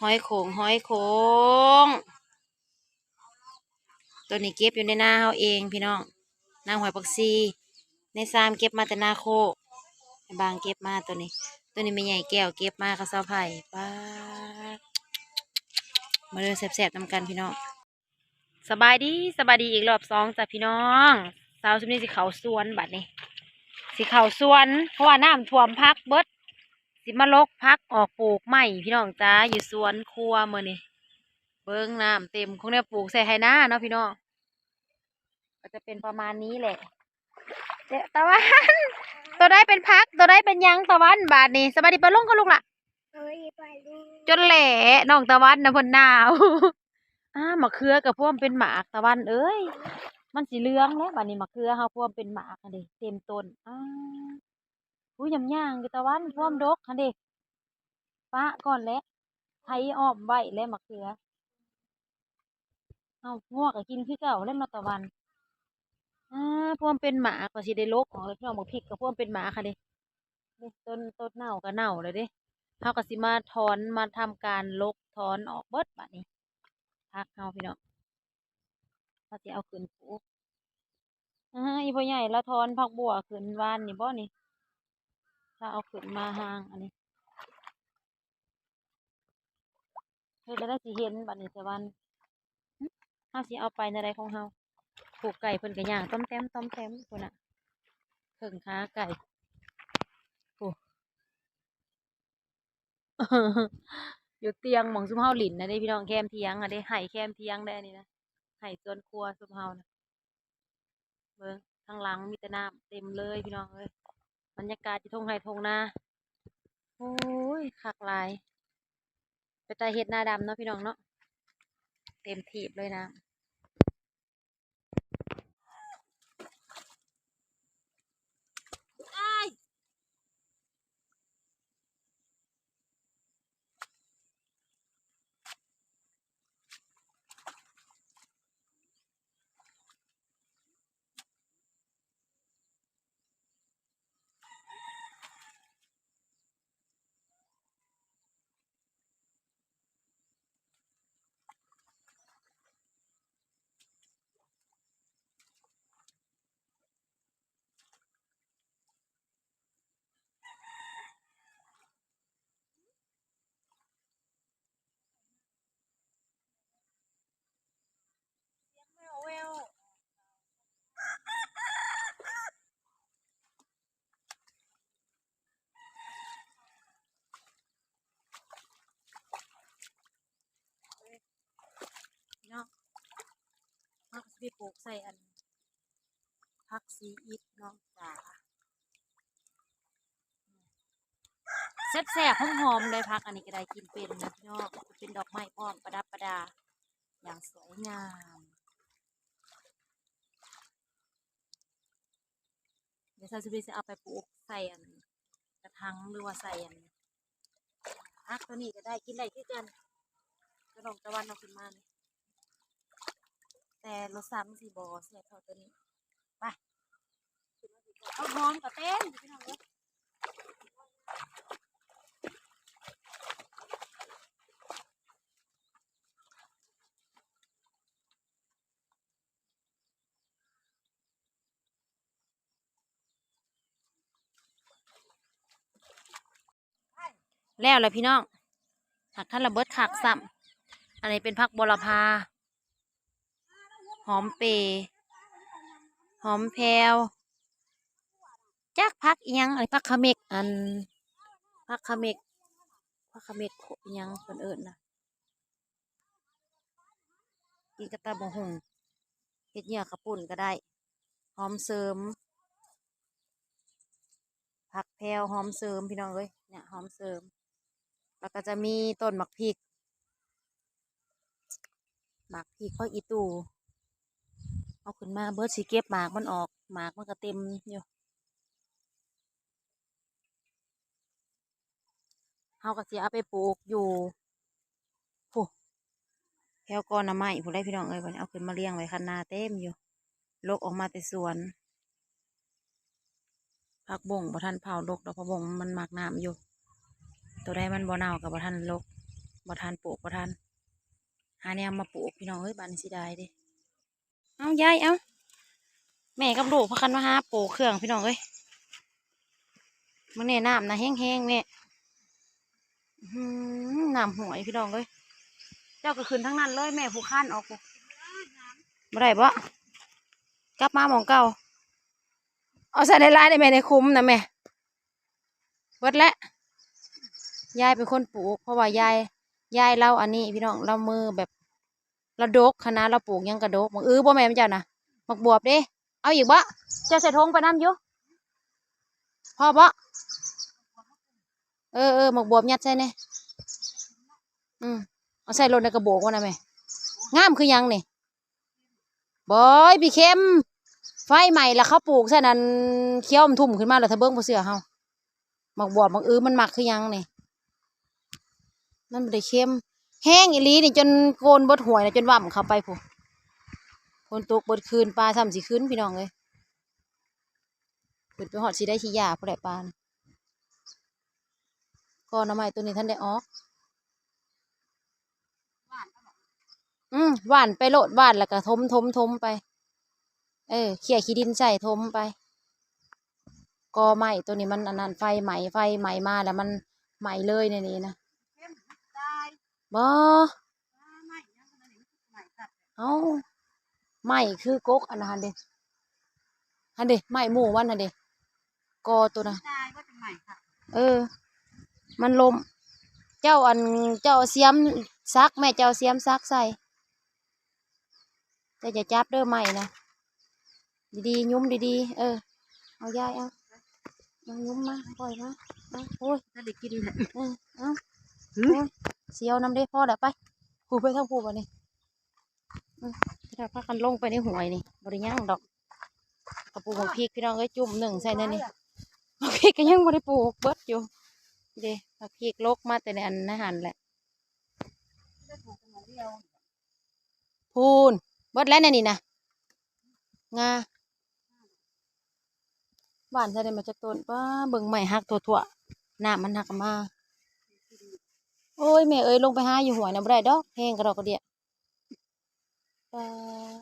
ຮອຍໂຂງ ຮອຍໂຂງ. ໂຕນີ້ເກັບຢູ່ໃນນາເຮົາເອງພີ່ນ້ອງ ນາຫອຍຜັກຊີ ໃນຊາມເກັບມາແຕ່ນາໂຄກ ໃຫ້ບາງເກັບມາໂຕນີ້ ໂຕນີ້ແມ່ໃຫຍ່ແກ້ວເກັບມາກັບສາວໄພ. ປາດ ມາເດີແຊບໆນຳກັນພີ່ນ້ອງ. ສະບາຍດີ ສະບາຍດີອີກລອບສອງຈ້າພີ່ນ້ອງ. ສາວຊຸມນີ້ຊິເຂົ້າສວນບັດນີ້ ຊິເຂົ້າສວນ ເພາະວ່ານ້ຳຖ້ວມຜັກເບິດ ຊິມາລົກຜັກອອກປູກໃໝ່ພີ່ນ້ອງຈ້າ ຢູ່ສວນຄົວມື້ນີ້. ເບິ່ງນ້ຳເຕັມ ຄົງແນວປູກໃສ່ໄຮ່ນາເນາະພີ່ນ້ອງ ກໍຈະເປັນປະມານນີ້ແຫຼະ. ເດ ຕາວັນ ໂຕໃດເປັນຜັກ ໂຕໃດເປັນຫຍັງຕາວັນບາດນີ້. ສະບາຍດີປ້າລຸງກ່ອນລູກຫຼ້າ. ໂອ້ຍ ປ້າລຸງ. ຈົນແຫຼະ ນ້ອງຕາວັນນະເພິ່ນໜາວ. ອ້າ ໝາກເຂືອກໍພວມເປັນໝາກ ຕາວັນເອີຍ ມັນຊິເຫຼືອງແລ້ວບາດນີ້. ໝາກເຂືອເຮົາພວມເປັນໝາກຫັ້ນເດ ເຕັມຕົ້ນ. ອ້າ ອຸ້ຍ ຍາມຍ່າງຢູ່ຕາວັນ ພວມດົກຫັ້ນເດ. ປະກ່ອນແຫຼະ ໄຖອ້ອມໄວ້ແຫຼະໝາກເຂືອ. ເອົ້າ ງົວກໍກິນຄືເກົ່າແຫຼະເນາະຕາວັນ. ອາ ພວມເປັນໝາກ ກວ່າຊິໄດ້ລົກອອກແລ້ວພີ່ນ້ອງ. ໝາກພິກກໍພວມເປັນໝາກຫັ້ນເດ. ນີ້ ຕົ້ນ ຕົ້ນເນົ່າກໍເນົ່າແລ້ວເດ. ເຮົາກໍຊິມາຖອນ ມາທຳການລົກຖອນອອກເບິດບາດນີ້ ຜັກເຮົາພີ່ນ້ອງ. ເຮົາຊິເອົາຂຶ້ນປູກ. ອາ ອີ່ພໍ່ໃຫຍ່ລາວຖອນຜັກບົ່ວຂຶ້ນວານນີ້ບໍ່ນີ້ ລາວເອົາຂຶ້ນມາຫາງອັນນີ້. ເຮັດແນວໃດຊິເຫັນບາດນີ້ຕາວັນ. ຫຶ ເຮົາຊິເອົາໄປແນວໃດຂອງເຮົາ. ຜູ້ໄກ່ເພິ່ນກໍຍ່າງຕ້ອມແຕ້ມຕ້ອມແຕ້ມພຸ້ນນະ ເຄິ່ງຂາໄກ່. ໂອ້ ຢູ່ຕຽງໝ່ອງຊຸມເຮົາຫຼິ້ນນະເດ້ພີ່ນ້ອງ ແຄມຖຽງຫັ້ນເດ້ ໄຮ່ແຄມຖຽງເດ້ອັນນີ້ນະ ໄຮ່ສວນຄົວຊຸມເຮົານະ. ເບິ່ງທາງຫຼັງມີແຕ່ນ້ຳເຕັມເລີຍພີ່ນ້ອງເອີຍ ບັນຍາກາດຢູ່ທົ່ງໄຮ່ທົ່ງນາ. ໂອ້ຍ ຄັກຫຼາຍ ເປັນຕາເຮັດນາດຳເນາະພີ່ນ້ອງເນາະ ເຕັມຖີບເລີຍນ້ຳ. ເນາະ ເຮົາກໍຊິໄປປູກໃສ່ອັນ ຜັກຊີອິດເນາະຈ້າ ແຊບໆ ຫອມໆ ເດ້. ຜັກອັນນີ້ກໍໄດ້ກິນເປັນນະພີ່ນ້ອງ ເປັນດອກໄມ້ພ້ອມ ປະດັບປະດາຢ່າງສວຍງາມ. ດຽວຊາວຊິໄປ ຊິເອົາໄປປູກໃສ່ອັນກະຖາງ ຫຼືວ່າໃສ່ອັນ ຜັກໂຕນີ້ກໍໄດ້ ກິນໄດ້ຄືກັນ ກະດອງຕາວັນເອົາຂຶ້ນມານີ້ ແຕ່ລົດຊາດມັນຊິບໍ່ແຊບເທົ່າໂຕນີ້. ໄປ ເອົາຫອມກະເຕັມພີ່ນ້ອງເອີຍ. ແລ້ວລະພີ່ນ້ອງ ຫາກທັນລະເບິດຄັກຊ້ຳ. ອັນນີ້ເປັນຜັກບົວລະພາ ຫອມເປ ຫອມແພວ ຈັກຜັກອີ່ຫຍັງ ອັນນີ້ຜັກຂະເໝັກ ອັນ ຜັກຂະເໝັກ ຜັກຂະເໝັກ ອີ່ຫຍັງເພິ່ນເອີ້ນນະ. ກິນກັບຕຳບັກຫຸ່ງ ເຮັດເຫຍື່ອເຂົ້າປຸ້ນກໍໄດ້. ຫອມເສີມ ຜັກແພວ ຫອມເສີມພີ່ນ້ອງເອີຍ ເນຍ ຫອມເສີມ. ແລ້ວກໍຈະມີຕົ້ນໝາກພິກ ໝາກພິກ ຜັກອີ່ຕູ່ ເອົາຂຶ້ນມາເບິດ ຊິເກັບໝາກມັນອອກ ໝາກມັນກໍເຕັມຢູ່. ເຮົາກໍຊິເອົາໄປປູກຢູ່ພຸ້ນ ແຖວກໍໜໍ່ໄມ້ພຸ້ນແຫຼະພີ່ນ້ອງເອີຍ. ບັດນີ້ເອົາຂຶ້ນມາລຽງໄວ້ຄັນນາເຕັມຢູ່ ລົກອອກມາແຕ່ສວນ. ຜັກບົ້ງບໍ່ທັນເຜົາລົກດອກ ຜັກບົ້ງມັນມັກນ້ຳຢູ່ ໂຕໃດມັນບໍ່ເນົ່າກໍບໍ່ທັນລົກ. ບໍ່ທັນ ປູກບໍ່ທັນ ຫາແນວມາປູກ ພີ່ນ້ອງເອີຍ ບາດນີ້ເສຍດາຍເດ້. ເອົາ ຍາຍ ເອົາ ແມ່ກັບລູກພາກັນມາຫາປູກເຄື່ອງ ພີ່ນ້ອງເອີຍ. ເບິ່ງແນ່ ນ້ຳນະແຮງໆ ແມ່. ອື ນ້ຳຫ້ວຍ ພີ່ນ້ອງເອີຍ. ເຈົ້າກໍຂຶ້ນທາງນັ້ນເລີຍ ແມ່ຜູ້ຄານອອກ ບໍ່ໄດ້ບໍ? ກັບມາໝ່ອງເກົ່າ. ເອົາໃສ່ຫຼາຍໆ ໄດ້ແມ່ ໃນຂຸມນະແມ່. ເບິດແລ້ວ ຍາຍເປັນຄົນປູກ ເພາະວ່າຍາຍ ຍາຍລາວອັນນີ້ ພີ່ນ້ອງ ລາວມືແບບ ລາວດົກຫັ້ນນະ ລາວປູກຫຍັງກະດົກ. ໝາກອືບໍ່ແມ່ນເຈົ້ານະ? ໝາກບວບເດ້ ເອົາອີກບໍ? ເຈົ້າໃສ່ຖົງໄປນຳຢູ່ ພໍບໍ? ເອີໆ ໝາກບວບຍັດໃສ່ແດ່. ອື ເອົາໃສ່ລົດໃນກະໂບກຫັ້ນນະແມ່. ງາມຄືຫຍັງນີ້? ບອຍ ພີ່ເຂັມ ໄຟໄໝ້ລະເຂົາປູກຊັ້ນ ອັນຂຽວອຳທຸ່ມຂຶ້ນມາລະ ຖ້າເບິ່ງບໍ່ເຊື່ອເຮົາ. ໝາກບວບໝາກອືມັນມັກຄືຫຍັງນີ້? ມັນບໍ່ໄດ້ເຄັມ ແຮງອີ່ຫຼີນີ້ ຈົນໂກນເບິດຫ້ວຍນະ ຈົນຫວ່ຳເຂົ້າໄປພຸ້ນ. ຝົນຕົກເບິດຄືນ ປາຊ້ຳຊິຂຶ້ນ ພີ່ນ້ອງເອີຍ. ຂຶ້ນໄປຮອດຊິໄດ້ຊິຢາພຸ້ນແຫຼະປານະ. ກໍໜໍ່ໄມ້ໂຕນີ້ທັນໄດ້ອອກ. ອື ຫວ່ານໄປໂລດ ຫວ່ານແລ້ວກໍຖົມໆໆໄປ. ເອີ ເຂ້ຍຂີ້ດິນໃສ່ຖົມໄປ. ກໍໄມ້ໂຕນີ້ມັນອັນນັ້ນ ໄຟໄໝ້ ໄຟໄໝ້ມາແລ້ວມັນໄໝ້ເລີຍໃນນີ້ນະ. ບໍ່ ເອົາ ໄມ້ຄືກົກອັນນັ້ນຫັ້ນເດ ຫັ້ນເດ ໄມ້ໝູ່ມັນຫັ້ນເດ ກໍໂຕນະ. ເອີ ມັນລົ້ມ. ເຈົ້າ ອັນ ເຈົ້າເອົາສຽມສັກ ແມ່ ເຈົ້າເອົາສຽມສັກໃສ່. ເຈົ້າຢ່າຈັບເດີໄມ້ນະ ດີໆ ຫຍຸມດີໆ. ເອີ ເອົາ ຍາຍ ເອົາ ເອົາ ຫຍຸມມາ ປ່ອຍມາ. ເອົາ ໂອ້ຍ ຖ້າໄດ້ກິນແຫຼະ. ເອີ ເອົາ ຫື ໂອ້ຍ ສຽວນຳເດ້. ພໍແລ້ວ ໄປ ຜູ້ໄປທາງຜູ້ບາດນີ້. ອື ພາກັນລົງໄປໃນຫ້ວຍນີ້ ບໍ່ໄດ້ຫຍັງດອກ. ກະປູກໝາກພິກ ພີ່ນ້ອງເອີຍ ຈຸ້ມໜຶ້ງໃສ່ແນວນີ້. ໝາກພິກກໍຍັງບໍ່ໄດ້ປູກ ເບິດຢູ່ເດ້. ໝາກພິກລົກມາແຕ່ໃນອັນນັ້ນຫັ້ນແຫຼະ. ພຸ້ນ ເບິດແລ້ວແນວນີ້ນະ ງາ ຫວ່ານໃສ່ໄດ້ມາຈັກຕົ້ນ. ປ້າ ເບິ່ງໄມ້ຫັກທົ່ວໆ ນ້ຳມັນຫັກມາ. ໂອ້ຍ ແມ່ເອີຍ ລົງໄປຫາຢູ່ຫ້ວຍນະ ບໍ່ໄດ້ດອກ ແຮງກະດອກກະເດຍ.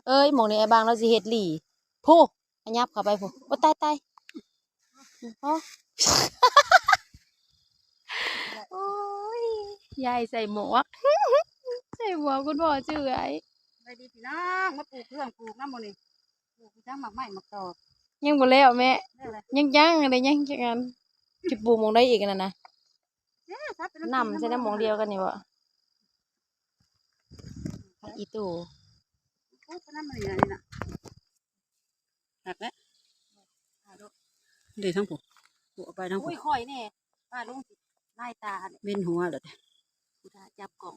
ເອີຍ ໝ່ອງນີ້ອ້າຍບາງລາວຊິເຮັດຫຼີ່ ພຸ້ນ ຂະຫຍັບເຂົ້າໄປພຸ້ນ. ໂອ້ ຕາຍໆ ໂອ້ຍ ຍາຍໃສ່ໝວກ ໃສ່ໝວກຄຸນພໍ່ຊື່ໄອ້. ສະບາຍດີພີ່ນ້ອງ ມາປູກເຄື່ອງປູກນຳໝູ່ນີ້. ປູກຈັ່ງໝາກໄມ້ໝາກຕອກ ຍັງບໍ່ແລ້ວແມ່. ແລ້ວແຫຼະ ຍັງຈັງເດ ຍັງຈັກອັນ. ຊິປູກໝ່ອງໃດອີກອັນນັ້ນນະ? ເອີ ສັບໄປນຳ ນຳໃສ່ນຳໝ່ອງດຽວກັນນີ້ບໍ? ຜັກອີ່ຕູ ປູກໄປນຳນີ້ນະ ນີ້ນະ. ຄັກແລ້ວ ເດ້ທາງຜູ້ ຜູ້ເອົາໄປທາງຜູ້. ໂອ້ຍ ຂ້ອຍແດ່ ປ້າລົງຊິລາຍຕາ ເວັນຫົວແລ້ວ ຜູ້ຕາຈັບກ້ອງ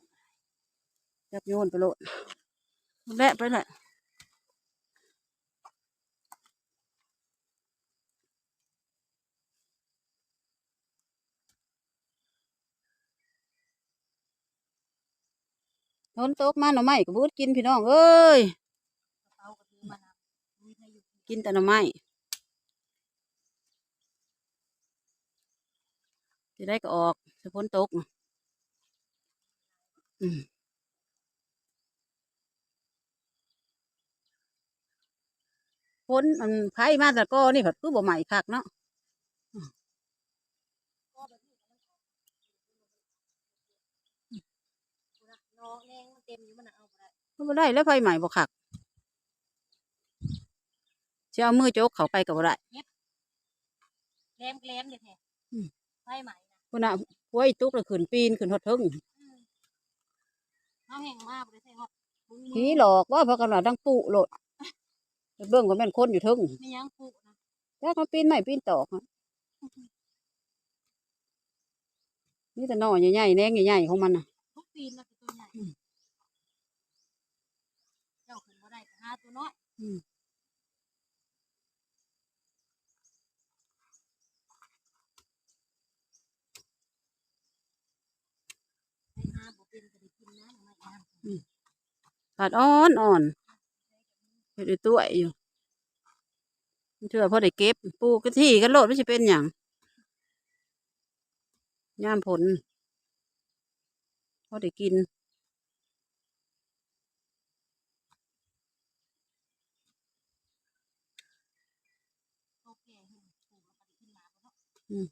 ຈັບໂຍນໄປໂລດ. ແລະ ໄປແລະ. ຝົນຕົກມາໜໍ່ໄມ້ກໍບໍ່ອຶດກິນ ພີ່ນ້ອງເອີຍ ກິນແຕ່ໜໍ່ໄມ້. ຊິໄດ້ກໍອອກ ຖ້າຝົນຕົກ. ອືມ ຝົນອັນໄຟມາແຕ່ກໍນີ້ພັດຄືບໍ່ໄໝ້ຄັກເນາະ. ມັນບໍ່ໄດ້ແລ້ວ ໄຟໄໝ້ບໍ່ຄັກ ຊິເອົາມືຈົກເຂົ້າໄປກໍບໍ່ໄດ້. ແຫຼມໆ ແທ້ໆ ອືມ ໄຟໄໝ້ນະ ພຸ້ນນະ. ຫົວອີ່ຕຸກລະຂຶ້ນປີນຂຶ້ນຮອດເທິງ. ອືມ ເຮົາແຮ່ງມາບໍ່ໄດ້ໃສ່ຮອດ ຜີຫຼອກວ່າ ພາກັນວ່າດັງປຸໂລດ. ເບິ່ງກໍແມ່ນຄົນຢູ່ເທິງ ແມ່ນຫຍັງປຸນະ ຈັກມັນປີນໄມ້ປີນຕອກ. ມີແຕ່ໜໍ່ໃຫຍ່ໆ ແໜງໃຫຍ່ໆ ຂອງມັນນະ. ທຸກປີນມັນເປັນຕົວໃຫຍ່. ອືມ ເຈົ້າຂຶ້ນບໍ່ໄດ້ກໍຫາຕົວນ້ອຍ. ອືມ ໄປຫາບໍ່ເປັນກໍໄດ້ກິນນະ ໜໍ່ໄມ້ງາມ. ອືມ ພັດອ່ອນໆ ເຮັດໄອ້ຕົວະຢູ່ ເທື່ອພໍໄດ້ເກັບ ປູກກະຖີ່ກັນໂລດ ມັນຊິເປັນຫຍັງ? ຍາມຝົນ ພໍໄດ້ກິນ. ອືມ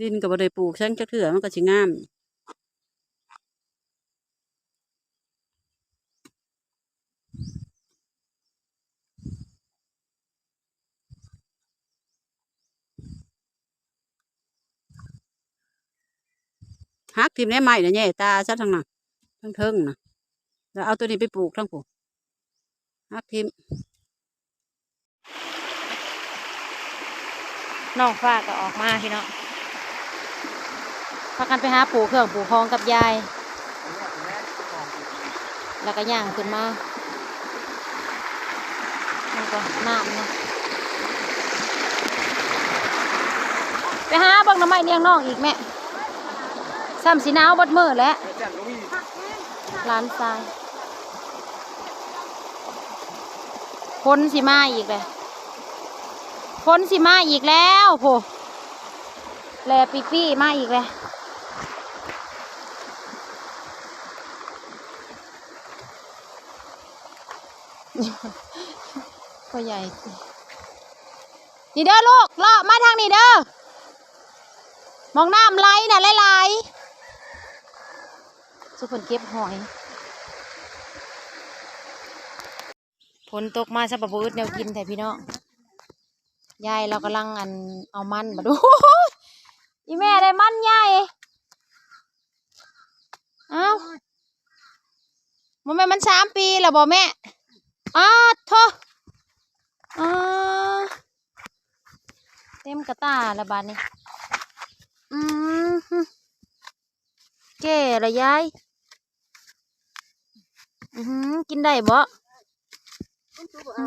ດິນກໍບໍ່ໄດ້ປູກຫຍັງຈັກເທື່ອ ມັນກໍຊິງາມ. ຫັກຖິ້ມແດ່ໄມ້ນະ ແຍ່ຕາຊະທາງນັ້ນ ທາງເທິງນະ ແລ້ວເອົາໂຕນີ້ໄປປູກທາງພຸ້ນ ຫັກຖິ້ມ. ນ້ອງຟ້າກໍອອກມາພີ່ນ້ອງ ພາກັນໄປຫາປູເຄື່ອງປູຂອງກັບຍາຍ ແລ້ວກໍຍ່າງຂຶ້ນມາ ມັນກໍນ້ຳນະ ໄປຫາເບິ່ງໜໍ່ໄມ້ລ້ຽງນ້ອງອີກແມ່ ຊ້ຳຊິໜາວເບິດມື້ແຫຼະ ຫຼານຊາຍ. ຝົນຊິມາອີກແລ້ວ ຝົນຊິມາອີກແລ້ວ ໂພ ແຫຼປີ້ໆມາອີກແລ້ວ ພໍ່ໃຫຍ່ ນີ້ເດີລູກ ເລາະມາທາງນີ້ເດີ ໝ່ອງນ້ຳໄຫຼນະຫຼາຍໆ ຊຸມເພິ່ນເກັບຫອຍ. ຝົນຕົກມາຊະ ບໍ່ອຶດແນວກິນແທ້ພີ່ນ້ອງ ຍາຍລາວກຳລັງ ອັນ ເອົາມັນ ບັດ ໂອ້ຍ ອີແມ່ໄດ້ມັນໃຫຍ່ ອ້າວ ບໍ່ແມ່ນມັນສາມປີແລ້ວບໍ່ແມ່? ອາດໂທ້ ອາ ເຕັມກະຕ່າແລ້ວບາດນີ້ ອືມ ແກ່ແລ້ວຍາຍ ອື ກິນໄດ້ບໍ່? ອື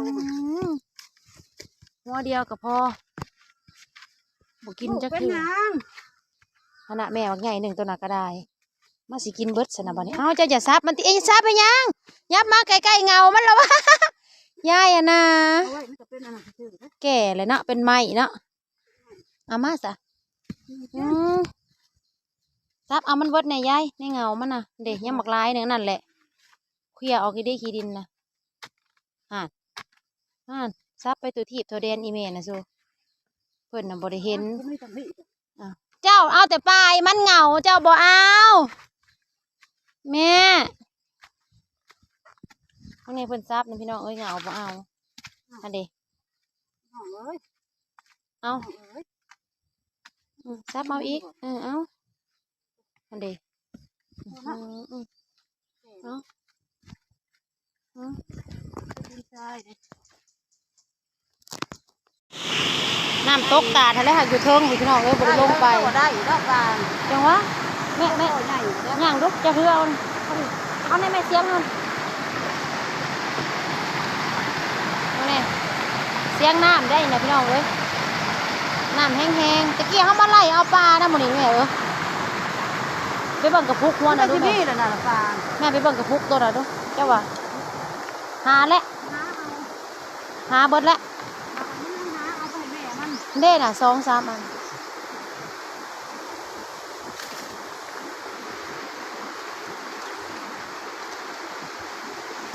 ຫົວດຽວກໍພໍ ບໍ່ກິນຈັກເທື່ອ ອັນນະ ແມ່ບັກໃຫຍ່ໜຶ່ງໂຕນັ້ນກໍໄດ້ ມາຊິກິນເບິດຊັ້ນນະບາດນີ້ ເອົ້າ ເຈົ້າຢ່າສັບມັນຕິ ເອີຍ ສັບເຮັດຫຍັງ? ຫຍັບມາໃກ້ໆເຫງົາມັນລະວະ ຍາຍ ອັນນະ ແກ່ແລ້ວເນາະ ເປັນໄມ້ເນາະ ເອົາມາຊະ ອື ສັບເອົາມັນເບິດແດ່ຍາຍ ໃນເຫງົາມັນນະ ເດ້ ຍັງບັກຫຼາຍໜຶ່ງ ອັນນັ້ນແຫຼະ ເຄຍອອກອີ່ເດ້ຂີ້ດິນນະ ຫັ້ນ ຫັ້ນ ສັບໄປທົ່ວທີບທົ່ວແດນອີ່ແມ່ນະສູ ເພິ່ນນະບໍ່ໄດ້ເຫັນ ອ້າວ ເຈົ້າເອົາແຕ່ປາຍມັນເຫງົາ ເຈົ້າບໍ່ເອົາ ແມ່ ອັນນີ້ເພິ່ນສັບນະພີ່ນ້ອງເອີຍ ເຫງົາບໍ່ເອົາ ຫັ້ນເດ້ ນ້ອງເອີຍ ເອົາ ນ້ອງເອີຍ ອື ສັບເອົາອີກ ເອີ ເອົາ ຫັ້ນເດ້ ອື ອື ເອົາ ອື ດິນຊາຍເດ້ ນ້ຳຕົກຕາດຫັ້ນແຫຼະ ຫາກຢູ່ເທິງພຸ້ນພີ່ນ້ອງເອີຍ ບໍ່ໄດ້ລົງໄປ ບໍ່ໄດ້ດອກວ່າ ຈັ່ງຫວະ ແມ່ ແມ່ ໂຕໃຫຍ່ເດ້ ຍ່າງດຸ ຈະເຮືອ ເອົາ ເອົາໃນແມ່ສຽງຫັ້ນ ເບິ່ງແດ່ ສຽງນ້ຳໄດ້ນະພີ່ນ້ອງເອີຍ ນ້ຳແຮງໆ ຕະກີ້ເຮົາມາໄລ່ເອົາປານຳມື້ນີ້ແມ່ເອີຍ ໄປເບິ່ງກະພຸກຫົວນະດູແມ່ ແມ່ໄປເບິ່ງກະພຸກໂຕນະດູ ເຈົ້າວ່າ ຫາແຫຼະ ຫາເອົາ ຫາເບິດແລ້ວ ຫາເອົາໄປໃຫ້ແມ່ມັນ ເດ້ນະ ສອງສາມອັນ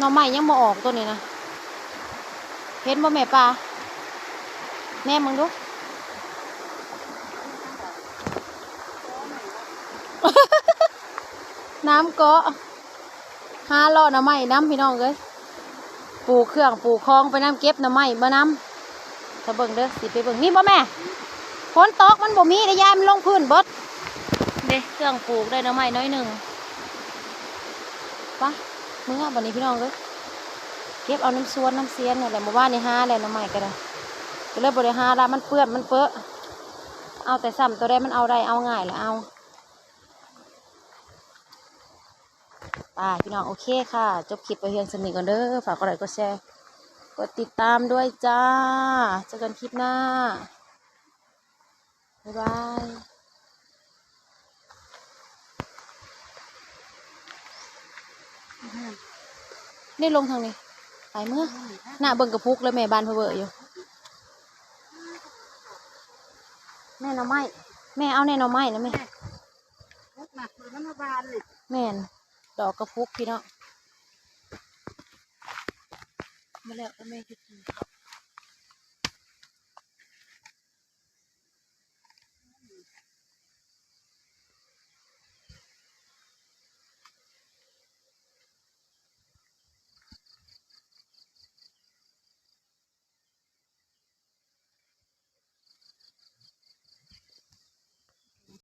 ໜໍ່ໄມ້ຍັງບໍ່ອອກໂຕນີ້ນະ ເຫັນບໍ່ແມ່ປາ ແນມເບິ່ງດູ ນ້ຳເກາະ. ຫາເລາະໜໍ່ໄມ້ນຳພີ່ນ້ອງເອີຍ ປູເຄື່ອງປູຂອງໄປນຳ ເກັບໜໍ່ໄມ້ມານຳ ຖ້າເບິ່ງເດີ ຊິໄປເບິ່ງ ມີບໍ່ແມ່? ຝົນຕົກມັນບໍ່ມີເດ້ ຢ້ານມັນລົງພື້ນເບິດ ເດ້ ເຄື່ອງປູກໄດ້ໜໍ່ໄມ້ໜ້ອຍໜຶ່ງ ໄປ ເມືອບັດນີ້ພີ່ນ້ອງເອີຍ ເກັບເອົານຳສວນນຳສຽນນີ້ແຫຼະ ມື້ວານນີ້ຫາແລ້ວໜໍ່ໄມ້ກໍໄດ້ ກໍເລີຍບໍ່ໄດ້ຫາລະ ມັນເປື້ອນມັນເປິ ເອົາແຕ່ຊ້ຳໂຕໃດມັນເອົາໄດ້ເອົາງ່າຍລະເອົາ. ໄປພີ່ນ້ອງ ໂອເຄຄ່ະ ຈົບຄລິບໄວ້ພຽງສ່ຳນີ້ກ່ອນເດີ ຝາກກົດໄລກົດແຊ ກົດຕິດຕາມດ້ວຍຈ້າ ເຈີກັນຄລິບໜ້າ ບາຍບາຍ ນີ້ລົງທາງນີ້ ໄປເມືອ ໜ້າເບິ່ງກະພຸກເລີຍ ແມ່ບານເພີເວີຢູ່ ແມ່ໜໍ່ໄມ້ ແມ່ເອົາແດ່ໜໍ່ໄມ້ນະແມ່ ພຸກນະ ມັນມາບານນີ້ ແມ່ນ ດອກກະປຸກພີ່ນ້ອງ. ມາແລ້ວ ແມ່ເຮັດກິນເຂົ້າ.